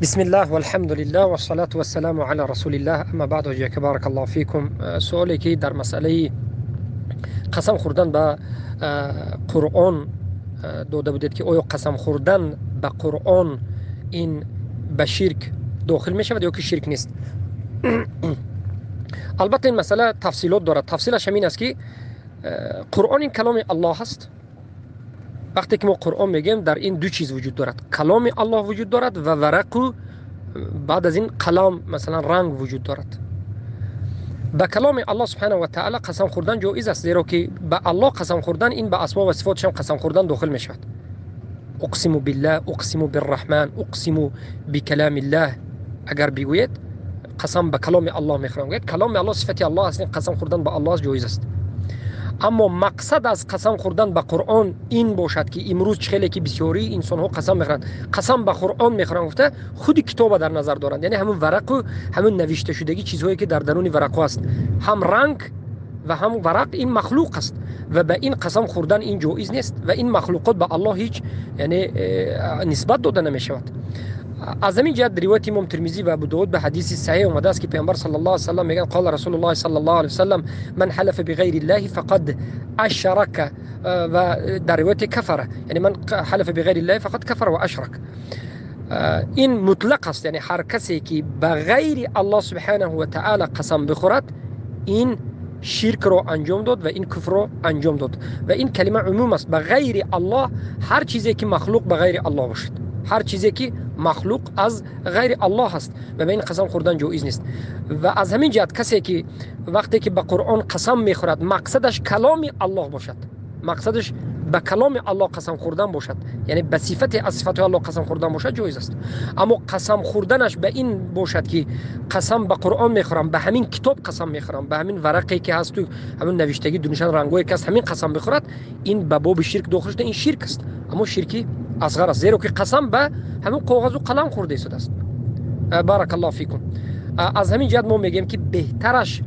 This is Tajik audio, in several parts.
Бисмиллаҳ валҳамдулиллаҳ вассалату вассаламу ала расулиллаҳ, амма баъд. Ҳоҷияка баракаллоҳу фикум. Суоле ки дар масъалаи қасам хӯрдан ба Қуръон дода будед, ки оё қасам хӯрдан ба Қуръон ин ба ширк дохил мешавад ё ки ширк нест. Албатта, ин масъала тафсилот дорад. Тафсилаш ҳамин аст, ки Қуръон ин каломи Аллоҳ аст. Вақте ки мо Қуръон мегӯем, дар ин ду чиз вуҷуд дорад: каломи Аллоҳ вуҷуд дорад ва варақу, баъд аз ин қалам, масалан, ранг вуҷуд дорад. Ба каломи Аллоҳ субҳанаҳу ва таъала қасам хӯрдан ҷоиз аст, зеро ки ба Аллоҳ қасам хӯрдан ин ба асмо ва сифоташам қасам хӯрдан дохил мешавад. Уқсиму биллаҳ, уқсиму бирраҳман, уқсиму бикаламиллаҳ агар бигӯед, қасам ба каломи Аллоҳ мехӯрам, гӯяд, каломи Аллоҳ сифати Аллоҳ аст, қасам хӯрдан ба Аллоҳ ҷоиз аст. Аммо мақсад аз қасам хӯрдан ба Қуръон ин бошад, ки имрӯз чӣ хеле ки бисёрии инсонҳо қасам мехӯранд, қасам ба Қуръон мехӯранд гуфта, худи китоба дар назар доранд, яъне ҳамун варақу ҳамун навишташудагӣ, чизҳое ки дар даруни варақҳо аст, ҳам ранг ва ҳам варақ, ин махлуқ аст ва ба ин қасам хӯрдан ин ҷоиз нест ва ин махлуқот ба Аллоҳ ҳеҷ, яъне, нисбат дода намешавад. Аз ҳамин ҷиҳат ривояти имом Термизӣ ва Абу Довуд ба ҳадиси саҳеҳ омадааст, ки Паёмбар саллаллоҳу алайҳи васаллам мегӯянд: қола Расулуллоҳи саллаллоҳу алайҳи васаллам: ман ҳалафа биғайри иллаҳи фақад ашрака, ва дар ривояти кафара, яъне ман ҳалафа биғайри иллаҳи фақад кафара ва ашрак. Ин мутлақ аст, яъне ҳар касе ки ба ғайри Аллоҳ субҳанаҳу ва таъала қасам бихӯрад, ин ширкро анҷом дод ва ин куфрро анҷом дод. Ва ин калима умум аст: ба ғайри Аллоҳ, ҳар чизе ки махлуқ ба ғайри Аллоҳ бошад, ҳар чизе ки махлуқ аз ғайри Аллоҳ аст ва ба ин қасам хӯрдан ҷоиз нест. Ва аз ҳамин ҷиҳат касе ки вақте ки ба Қуръон қасам мехӯрад, мақсадаш каломи Аллоҳ бошад, мақсадаш ба каломи Аллоҳ қасам хӯрдан бошад, яъне ба сифате аз сифатҳои Аллоҳ қасам хӯрдан бошад, ҷоиз аст. Аммо қасам хӯрданаш ба ин бошад, ки қасам ба Қуръон мехӯрам, ба ҳамин китоб қасам мехӯрам, ба ҳамин варақе ки ҳасту ҳамин навиштагӣ дунишан рангое ки аст, ҳамин қасам бихӯрад, ин ба боби ширк дохил шуда, ин ширк аст, аммо ширки асғар аст, зеро ки қасам ба ҳамин коғазу қалам хӯрда истодааст. Баракаллоҳу фикум. Аз ҳамин ҷиҳат мо мегӯем, ки беҳтараш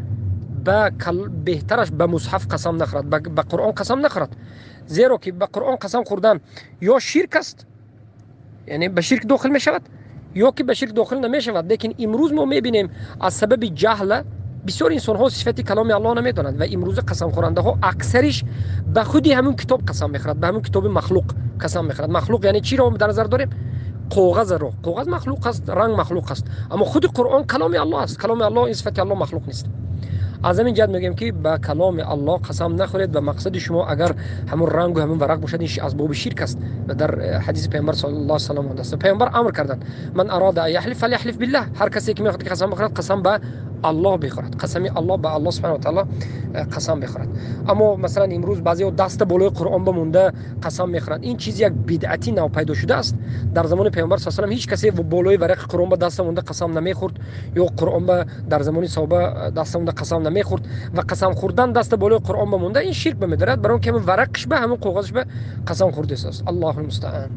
ба мусҳаф қасам нахӯрад, ба Қуръон қасам нахӯрад, зеро ки ба Қуръон қасам хӯрдан ё ширк аст, яъне ба ширк дохил мешавад, ё ки ба ширк дохил намешавад. Лекин имрӯз мо мебинем, аз сабаби ҷаҳла бисёр инсонҳо сифати каломи Аллоҳ намедонанд ва имрӯза қасамхӯрандаҳо аксариш ба худи ҳамун китоб қасам мехӯрад, ба ҳамун китоби махлуқ қасам мехӯрад. Махлуқ яъне чиро дар назар дорем? Коғазро. Коғаз махлуқ аст, ранг махлуқ аст, аммо худи Қуръон каломи Аллоҳ аст. Каломи Аллоҳ, ин сифати Аллоҳ махлуқ нест. Аз ҳамин ҷиҳат мегӯем, ки ба каломи Аллоҳ қасам нахӯред ва мақсади шумо агар ҳамун рангу ҳамун варақ бошад, ин аз боби ширк аст. Ва дар ҳадиси Паёмбар саллаллоҳу алайҳи васаллам омадааст, Паёмбар амр карданд: ман арода ан яҳлиф фаляҳлиф биллаҳ, ҳар касе ки мехоҳад ки қасам бихӯрад, қасам ба Аллоҳ бихӯрад, қасами Аллоҳ, ба Аллоҳ субҳанаҳу ва таъала қасам бихӯрад. Аммо, масалан, имрӯз баъзеҳо даста болои Қуръон бамонда қасам мехӯранд. Ин чиз як бидъати нав пайдо шудааст. Дар замони Паёмбар с ҳеҷ касе болои варақи Қуръон ба даста монда қасам намехӯрд, ё Қуръон ба дар замони саҳоба даста монда қасам намехӯрд. Ва қасам хӯрдан даста болои Қуръон бамонда, ин ширк ба медорад, барои он ки ҳамин варақш ба ҳамин коғазш ба қасам хӯрдааст. Аллоҳу мустаан.